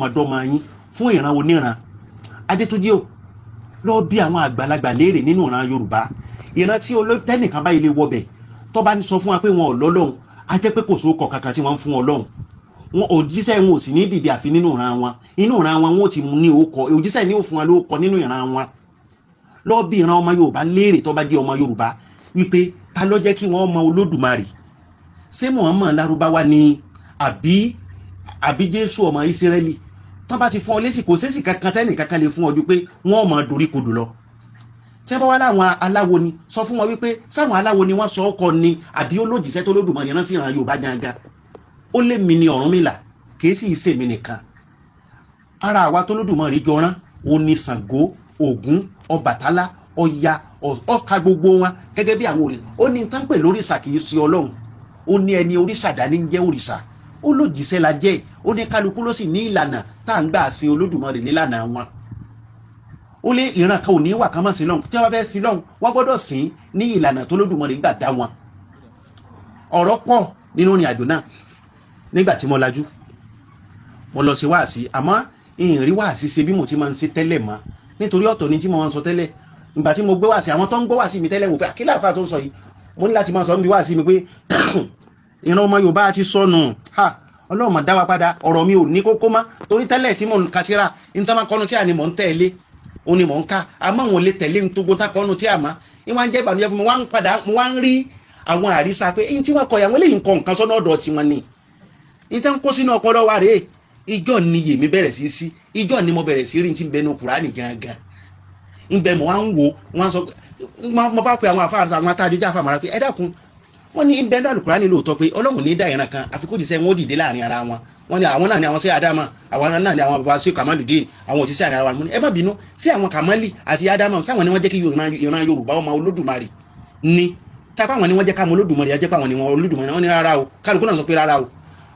àrọ́mọdọ́mọ yín fún ìran oníran. Adétúnjì o, lọ bí àwọn àgbàlagbà léèrè nínú ìran Yorùbá, ìran tí tẹ́nìkan báyìí lè wọbẹ̀ tó bá sọ fún wa pé wọn ò lọ́lọ́hun, á jẹ́ pé kò sóko kankan tí wọ́n ń fún Ọlọ́hun. Wọn òjíṣẹ́ wọn ò sì ní dìde àfi nínú ìran wọn. Inú ìran wọn wọn ò ti ní orúkọ òjíṣẹ́ ní ó fún wọn lórúkọ nínú ìran wọn. Lọ bí ìran ọmọ Yorùbá léèrè tó bá jẹ́ ọmọ Yorùbá wípé ta ló jẹ́ kí wọ́n mọ Olódùmarè? Ṣé Muhammad Lárúbáwá ni àbí Jésù ọmọ Ísírẹ́lì? Tó bá ti fún ọ lésì, kò sésì kankan tẹ́nì kankan lè fún ọ ju pé wọ́n mọ̀ dorí kodò lọ. Tí wọ́n bá wá láwọn aláwo ni, sọ fún wọn wípé sáwọn aláwo ni wọ́n sọ ọkọ ni àbí olójìṣẹ́ tó Olódùmarè rán sí ìran Yorùbá gangan. Ó lé mi ní Ọ̀rúnmìlà, kìí sì ṣe mi nìkan. Ara àwa tó Olódùmarè jọ rán ó ní Ṣàngó, Ògún, Ọbàtálá, Ọya, ọ̀ka gbogbo wọn gẹ́gẹ́ bí àwọn òrìṣà. Ó ní tán pè lóríṣà kìí ṣe Ọlọ́run. Ó ní ẹni òrìṣà dání ń jẹ́ òrìṣà. Ó lòjíṣẹ́ la jẹ́. Ó ní kálukú ló sì ní ìlànà tá à ń gbà sin Olódùmarè nílànà wọn. Ó lé ìran kan ò ní wà kán mọ̀ sí lọ́hùn. Tí wọ́n bá fẹ́ sí lọ́hùn, wọ́n gbọ́dọ̀ sìn ní ìlànà tó Olódùmarè gbà dá wọn. Ọ̀rọ̀ pọ̀ nínú ìrìn àjò náà. Nígbà tí mo lajú, mo lọ sí wáàsí, àmọ́ ìrìn wáàsí ṣe bí mo ti máa ń ṣe tẹ́lẹ̀ mọ́, nítorí ọ̀tọ̀ ni tí mo máa ń sọ tẹ́lẹ̀. Ìgbà tí mo gbé wáàsí, àwọn tó ń gbọ́ wáàsí mi tẹ́lẹ̀ wò pé àkílà àfáà tó ń sọ yìí. Mo ní láti máa sọ níbi wáàsí mi pé ìran ọmọ Yorùbá ti sọnù, ha, Ọlọ́run máa dá wa padà. Ọ̀rọ̀ mi ò ní kókó mọ́, torí tẹ́lẹ̀ tí mò ń ka tírà, nítorí máa kọ́nu tí à ní mò ń tẹ̀lé, òun ni mò ń ká, àmọ́ òun lè tẹ̀lé nítorí tá kọ́nu tí à má. Ìwọ̀n jẹ́ ìbànújẹ́ fún mi. Wọ́n ń padà, mo wá ń rí àwọn àrísà pé ẹni tí wọ́n kọ ìyàwó eléyìí ń kọ nǹkan sọ́nà ọ̀dọ̀ tiwọn ni ìtàn kó sínú ọpọlọ wa rèé. Ìjọ ni yèmí bẹ̀rẹ̀ sí sí, ìjọ ni mo bẹ̀rẹ̀ sí rí ti bẹnu Kùránì gangan. Ìgbẹ́ mo wá ń wò wọ́n sọ, mo bá pe àwọn àfa àwọn atájọjá àfa màrà pé ẹ dákun, wọ́n ní bẹ́ẹ̀ náà Kùránì lóòótọ́ pé Ọlọ́run ní dá ìran kan àfi kó jìṣẹ́ wọn ó dìde láàrin ara wọn. Wọ́n ní àwọn náà ní àwọn sí Ádámà, àwọn náà ní àwọn baba sí Kamaludin, àwọn òjíṣẹ́ àárín ara wọn. Ẹ má bínú sí àwọn Kamali àti Ádámà, sáwọn ni wọ́n jẹ́ kí ìran Yorùbá ọmọ Olódùmarè ní tápá, àwọn ni wọ́n jẹ́ ká mọ Olódùmarè, ajẹ́ pé àwọn ni wọ́n Olódùmarè. Wọ́n ní rárá o, kálukú náà sọ pé rárá o,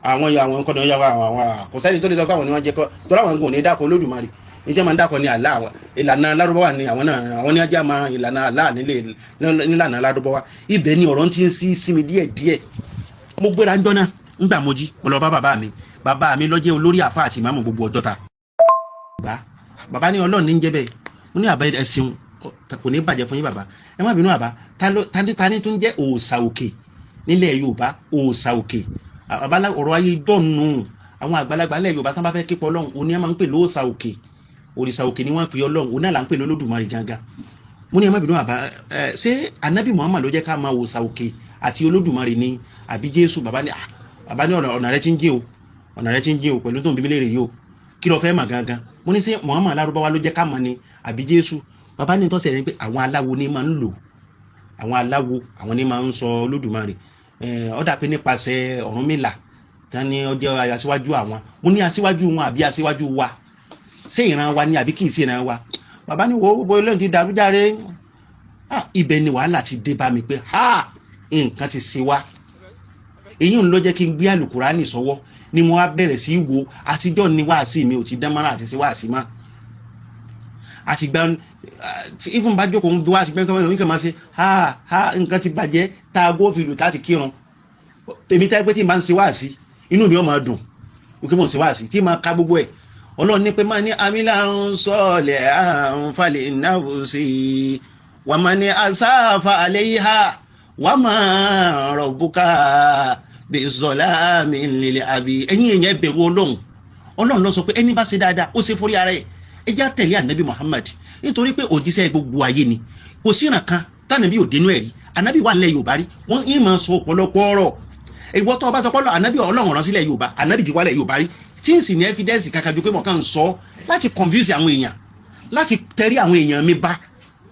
àwọn kọ́ni ọ̀yà àwọn kò sẹ́ni tó lè sọ pé àwọn ni wọ́n jẹ́ kọ́, tọ́lá àwọn kò ní dákọ̀ Olódùmarè. Ìjẹ́ máa ń dákọ̀ ní Allah, ìlànà Lárúbáwá ni àwọn náà, àwọn ní ajá máa ìlànà Allah nílé nílànà Lárúbáwá. Ibẹ̀ ni ọ̀rọ̀ ti ń sí sí mi díẹ̀ díẹ̀. Mo gbéra ń jọ́nà ńgbà mo jí, mo lọ bá bàbá mi. Bàbá mi ló jẹ́ olórí àfa àti ìmáàmù gbogbo Ọjọ́ta. Bàbá ní Ọlọ́run ní ń jẹ́ bẹ́ẹ̀. Mo ní àbá, ẹ̀sìn kò ní bàjẹ́ fún yín bàbá, ẹ má bínú àbá, ta ni tó ń jẹ́ òòṣà òkè nílẹ̀ Yorùbá? Òòṣà òkè, àbá, ọ̀rọ̀ ayé dọ̀nù. Àwọn àgbàlagbà nílẹ̀ Yorùbá tán bá fẹ́ képe Ọlọ́run, òní ẹ máa ń pè lóòṣà òkè. Òrìṣà òkè ni wọ́n pè Ọlọ́run, òun náà là ń pè lólódùmarè gangan. Mo ní ẹ má bínú àbá, ẹ ṣé Anabi Muhammad ló jẹ́ ká máa òòṣà òkè àti Olódùmarè ni àbí Jésù? Bàbá ní, bàbá ní ọ̀nà rẹ ti ń jẹ́ o, ọ̀nà rẹ ti ń jẹ́ o pẹ̀lú tó ń bí mi léèrè yìí o. Kí ló fẹ́ mà gangan? Mo ní ṣé Muhammad Lárúbáwá ló jẹ́ ká mọ̀ ni àbí Jésù? Bàbá ní tọ́sẹ̀ ni pé àwọn aláwo ni máa ń lò, àwọn aláwo, àwọn ni máa ń sọ Olódùmarè. Ó dà pé nípasẹ̀ Ọ̀rúnmìlà tán ni ó jẹ́ aṣíwájú àwọn. Mo ní aṣíwájú wọn àbí aṣíwájú wa? Ṣé ìran wa ni àbí kì í ṣe ìran wa? Bàbá ní wo gbogbo eléyìí ti dàrú járe. Ibẹ̀ ni wàhálà ti dé bá mi pé ha, nǹkan ti ṣe wá. Èyí ń lọ jẹ́ kí n gbé àlùkùránì sọ́wọ́ ni mo wá bẹ̀rẹ̀ sí í wo. Àtijọ́ ni wáàsí mi ò ti dán mọ́ra àti ṣe wáàsí má àti gba even bá jókòó ń bí wáàsí pé nǹkan máa ṣe ha ha, nǹkan ti bàjẹ́ tá a gbó fi lù tá a ti kírun. Tèmi tá pé tí n bá ń ṣe wáàsí, inú mi ò máa dùn kí mò ń ṣe wáàsí tí máa ka gbogbo ẹ̀. Ọlọ́run ní pé máa ní amílà ń sọ̀lẹ̀ àǹfààní náà sí i wà máa ní asáfà àléyà wà máa rọ̀bùkà bí zọlá mi lílẹ̀ àbí. Ẹ̀yin èèyàn, bẹ̀rù Ọlọ́run. Ọlọ́run ló sọ pé ẹni bá ṣe dáadáa, ó ṣe forí ara ẹ̀. Ẹ já tẹ̀lé Ànábì Muhammad, nítorí pé òjíṣẹ́ gbogbo ayé ni. Kò sí ìràn kan tànàbí ò dénú ẹ̀ rí. Ànábì wà nílẹ̀ Yorùbá rí, wọ́n yín máa sọ ọ̀pọ̀lọpọ̀ ọ̀rọ̀. Ìwọ tó bá tọpọ́ lọ Ànábì Ọlọ́run rán sílẹ̀ Yorùbá, Ànábì jù wálẹ̀ Yorùbá rí, tí ń sì ní evidence kankan ju pé mo kàn ń sọ láti confuse àwọn èèyàn, láti tẹrí àwọn èèyàn mi bá.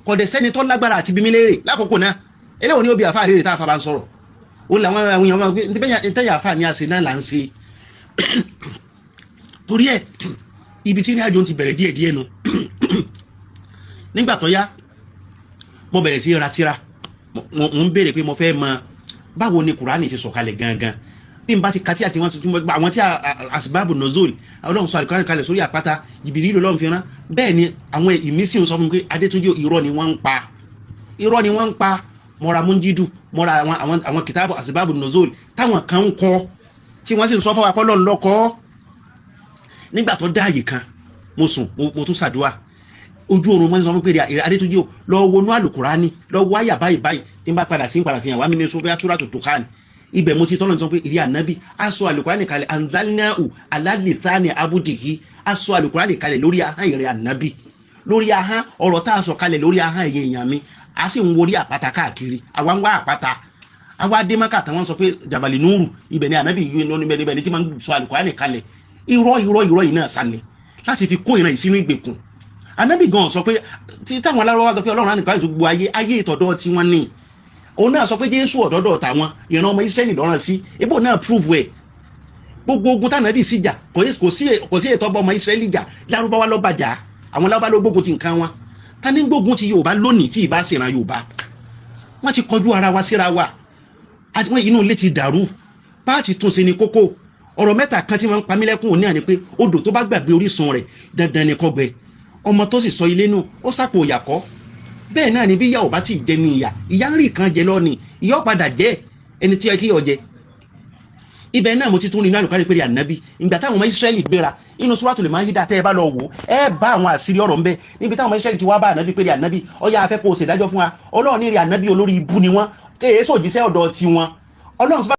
Kọ̀dẹ̀ sẹ́ni tó lágbára àti bímí léèrè lákòókò náà. Eléwo ni ó bí àfa àrèrè tá a fa bá ń sọ̀rọ̀ ó làwọn àwọn èèyàn máa gbé ntẹ́yà àfa ni a ṣe náà là ń ṣe. Torí ẹ̀, ibi tí ní àjò ti bẹ̀rẹ̀ díẹ̀ díẹ̀ nu. Nígbà tó yá, mo bẹ̀rẹ̀ sí ra tírà. Mo ń béèrè pé mo fẹ́ mọ báwo ni Kùránì ti sọ̀kalẹ̀ gangan. Bí n bá ti ka tí àti wọn tuntun, àwọn tí asbábù nuzul, Ọlọ́run sọ àlùkò kalẹ̀ sórí àpáta, Jìbìrìlù Ọlọ́run fi rán. Bẹ́ẹ̀ ni àwọn ìmísí ń sọ fún mi pé Adétúnjì, irọ́ ni wọ́n ń pa, irọ́ ni wọ́n ń pa. Mọ́ra múnjídù, mọ́ra àwọn kìtàbù asbábù nuzul táwọn kan ń kọ, tí wọ́n sì ń sọ fún wa pé Ọlọ́run ló kọ. Nígbà tó dá àyè kan, mo sùn, mo tún ṣàdúrà ojú oorun. Mo ń sọ fún pé, "Adétúnjì o, lọ wọnú àlùkùránì, lọ wọ àyà báyìí báyìí." Tí n bá padà sí, ń padà fi hàn wá mi ní sọfíà túrà tó káàní. Ibẹ̀ mo ti tọ́lọ̀ sọ pé, "Ìrí ànábì, aṣọ àlùkùránì kalẹ̀, anzalnahu ala lisani abudihi." Aṣọ àlùkùránì kalẹ̀ lórí ahọ́n ìrìn ànábì, lórí ahọ́n. Ọ̀rọ̀ tá a sọ kalẹ̀ lórí ahọ́n ẹ̀yìn èèyàn mi, a sì ń worí àpáta káàkiri. Àwa ń wá àpáta, àwa dé Mákà táwọn sọ pé Jabali Núrù, ibẹ̀ ni ànábì yìí lọ, níbẹ̀ ní tí máa ń sọ àlùkùránì kalẹ̀. Irọ́, irọ́, irọ́ yìí náà sani láti fi kó ìran ìsínú ìgbèkùn. Ànábì gan sọ pé tí táwọn alárọ́wá sọ pé Ọlọ́run á nìkan àti gbogbo ayé, ayé ìtọ̀dọ̀ tí wọ́n ní. Òun náà sọ pé Jésù ọ̀dọ́dọ̀ tàwọn ìran ọmọ Ísírẹ́lì lọ́rùn sí ebó náà prove ẹ̀. Gbogbo ogun tànàbì sì jà, kò sí ètò ọba ọmọ Ísírẹ́lì jà. Lárúbáwá ló bá jà, àwọn lárúbáwá ló gbógun ti nǹkan wọn. Ta ní gbógun ti Yorùbá lónìí tí ìbá ṣèràn Yorùbá? Wọ́n ti kọjú ara wa síra wa àti wọ́n. Inú ilé ti dàrú, páàtì túnṣe ní kókó. Ọ̀rọ̀ mẹ́ta kan tí wọ́n ń pa mí lẹ́kùn òní àní pé odò tó bá gbàgbé orísun rẹ̀, dandan ni kó gbẹ. Ọmọ tó sì sọ ilé nù, ó sàpò ìyàkọ́. Bẹ́ẹ̀ náà ni bí ìyá ò bá tí ì jẹ ní ìyà, ìyá ń rí kan jẹ lọ ni ìyá ó padà jẹ ẹni tí ẹ kí ọ jẹ. Ibẹ̀ náà mo ti tún rí inú àlùkárí pé ànábì, ìgbà táwọn ọmọ Ísírẹ́lì gbéra, inú Suratul Maida tẹ́ ẹ bá lọ wò, ẹ bá àwọn àṣírí ọ̀rọ̀ ńbẹ níbi táwọn ọmọ Ísírẹ́lì ti wá bá ànábì pé, "Ànábì, ọyá afẹ́ kó o ṣèdájọ́ fún wa." Ọlọ́run ní rí ànábì, olórí ibú ni wọ́n, kéè sòjíṣẹ́ ọ̀dọ̀ tiwọn. Ọlọ́run sọ